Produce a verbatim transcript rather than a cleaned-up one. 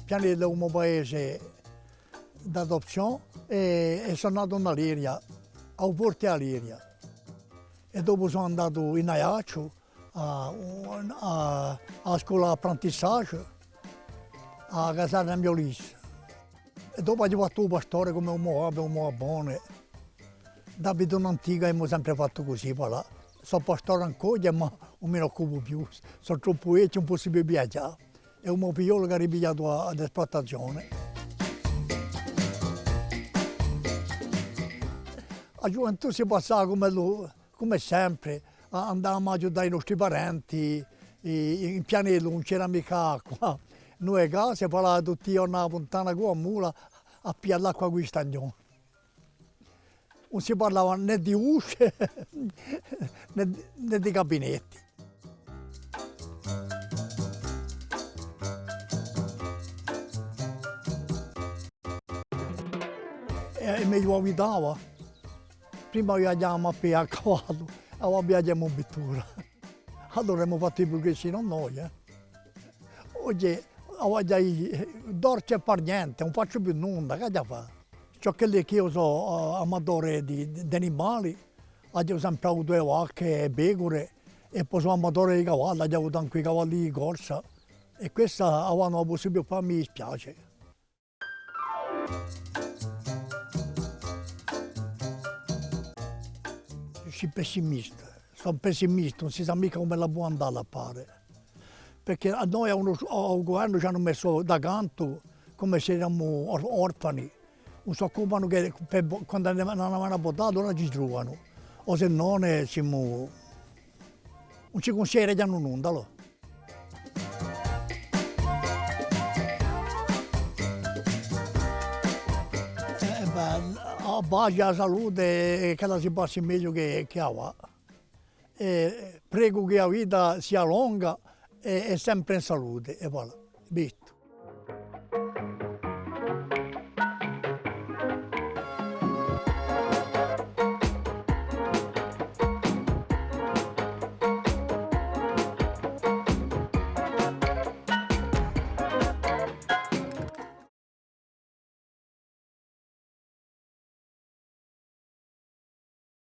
Pianellu hè u mo paese d'adopzione è, è sò natu in Aleria, à u Forte Aleria. È dopu sò andatu in Aiacciu, à, à, à a scola d'apprentissage, à a caserna Miolis. È dopu aghju fattu u pastore cum'è u mo babbu è u mo babbone. D'abitudine antica emu sempre fattu cusì, voilà. Sò pastore ancu oghje, ma ùn mi n'occupu più. Sò troppu vechju, ùn possu più viaghjà. Hè u mo figliolu chì hà ripigliatu a, a, l'esplutazione. A ghjuventù si passava cum'è lu-, cum'è sempre, a-, andavamu à aiutà i nostri parenti, i-, in Pianellu ùn c'era micca acqua. Noi cà si falava tutti i ghjorni à a funtana cù a mula à piglià l'acqua cù i stagnoni. Ùn si parlava nè di dusce, nè, nè di gabinetti. È, è megliu avitava. Prima viaghjavamu à pedi, à cavallu, avà viaghjemu in vittura. Allora emu fattu i prugressi noi, eh. Oghje, avà, dolce è par ghjente, ùn facciu più nunda, ch'aghju à fà? Ciò ch'ellu hè chì eiu sò, eh, amatore di, di, d'animali, aghju sempre avutu e vacche, e pecure, è po sò amatore di cavalli, aghju avutu ancu i cavalli di corsa, è quessa avà ùn a possu più fà, mi dispiace. Sò pessimista, sò pessimista, ùn si sà micca cum'ella pò andà à fà. Perchè à noi, à u, à u guvernu ci anu messu da cantu cum'è s'eramu or-, orfani. Ùn s'occupanu chè per vo-, quandu ùn avanu à vutà, allora ci truvanu. O sinnò, eh, simu, ùn ci cunsidereghjanu nunda, allora. Eh, bè, a pace, a salute, eh, ch'ella si passi megliu chè, chè avà. Eh, pregu chì a vita sia longa è, è sempre in salute, è voilà, vistu.